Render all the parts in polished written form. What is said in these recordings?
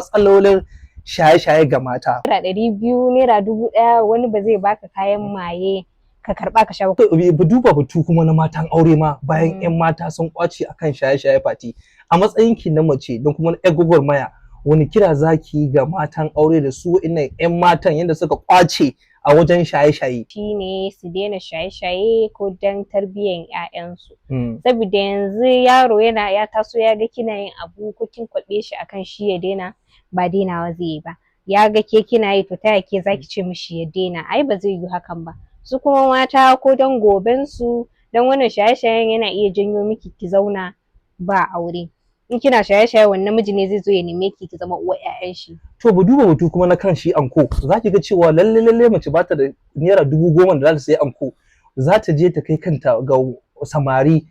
Matsalolin shaye-shaye ga mata. ₦200, ₦1,000, wani ba zai baka kayan maye ka karɓa ka sha ba. To, bu duba batu kuma na matan aure ma bayan 'yan mata sun kwace akan shaye-shaye. Fati, a matsayin ki na mace don kuma na 'yar gwagwarmaya, wani kira zaki yi ga matan aure da su wa'innan 'yan matan yadda suka kwace a wajen shaye-shaye? Shine su daina shaye-shaye ko don tarbiyyan 'ya'yansu. Saboda yanzu yaro yana ya taso ya ga kina yin abu, ko kin kwaɓe shi akan shi ya daina, ba dainawa zai yi ba. Ya ga ke kina yi, to ta ke zaki ce mishi ya daina? Ai ba zai yi hakan ba. Su kuma mata, ko don goben su, don wannan shaye-shayen yana iya janyo miki ki zauna ba aure. In kina shaye-shaye, wani namiji ne zai zo ya neme ki, ki zama uwar 'ya'yan shi? To, bu duba batu kuma na kan shi anko. Za ki ga cewa lalle lalle mace ba ta da ₦10,000 da za ta sayi anko, za ta je ta kai kanta ga samari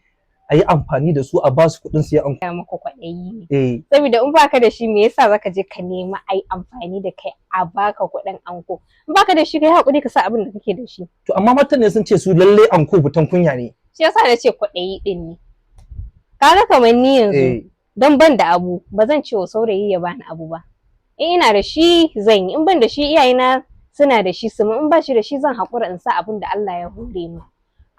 a yi amfani da su, a ba su kuɗin siyan anko. Ya maka kwaɗayi ne. Saboda in baka da shi, me yasa zaka je ka nemi ai amfani da kai a baka kuɗin anko? In baka da shi, kai hakuri ka sa abin da kake da shi. To, amma matan ne sun ce su lalle anko fitan kunya ne. Shi yasa na ce kwaɗayi ɗin ne. Kaga kamar ni yanzu, don ban da abu, ba zan ce wa saurayi ya bani abu ba. In ina da shi zan yi, in ban da shi, iyayena suna da shi su mun, in ba shi da shi, zan haƙura in sa abin da Allah ya hore mu.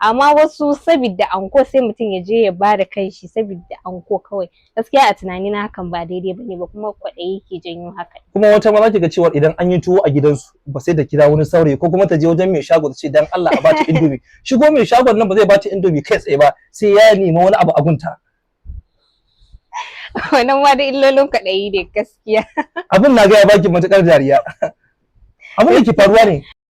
Amma wasu, saboda anko, sai mutum ya je ya bada kanshi saboda anko kawai. Gaskiya a tunanina hakan ba daidai bane ba, kuma kwaɗayi ke janyo haka. Kuma wata ma za ki ga cewa idan an yi tuwo a gidansu ba, sai ta kira wani saurayi ko kuma ta je wajen mai shago ta ce dan Allah a bata Indomie. Shigo mai shagon nan ba zai bata Indomie kai tsaye ba, sai ya nemi wani abu a gunta. Wannan ma da illolin kwaɗayi ne gaskiya. Abin na ga ya baki matukar dariya. Abin da ke faruwa ne.